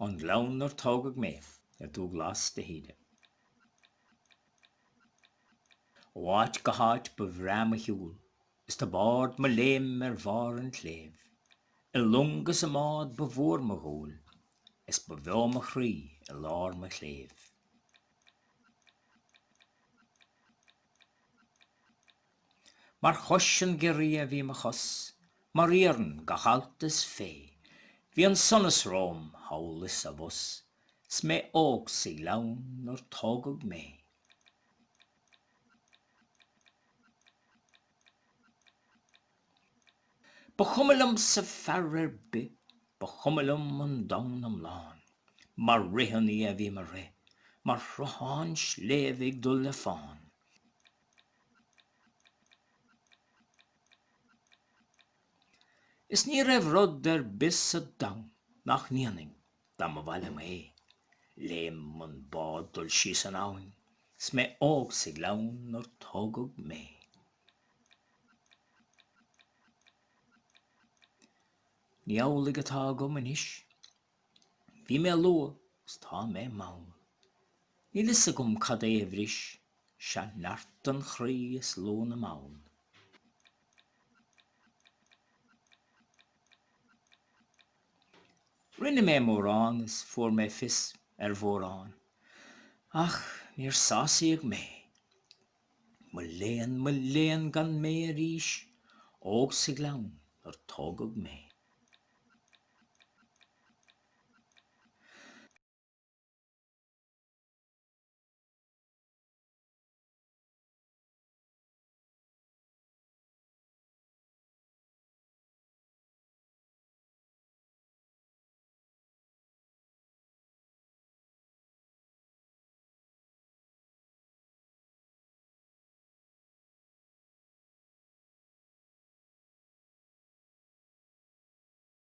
An Gleann ar Tógadh Mé, le Dubhghlas de hÍde. Ó áit go háit ba bhreá mo shiúl, is dob ard mo léim ar bharr an tsléibh. I long is i mbád ba mhór mo dhúil, is ba bheo mo chroí i lár mo chléibh. Mar chois an ghiorria a bhí mo chos, mar iarann gach alt is féith. Bhí an sonas romham thall is abhus, 's mé óg sa ghleann ar tógadh mé. Ba chuma liomsa fear ar bith, ba chuma liom an domhan iomlán. Mar rith an fhia a bhí mo rith, mar shruthán sléibhe ag dul le fán. Is ní raibh rud ar bith sa domhan nach ndéanfainn dá mba mhaith liom é. Léim i mbun bád dul síos an abhainn, 's mé óg sa ghleann ar tógadh mé. Ní amhlaidh atá agam anois. Bhí mé luath is tá mé mall. Níl fhios agam cad é a bhris, sea neart an chroí is luath na mball. Rinne mé mórán is fuair mé fios ar mhórán, ach níor sásaíodh mé. Mo léan, mo léan gan mé arís óg sa ghleann ar tógadh mé.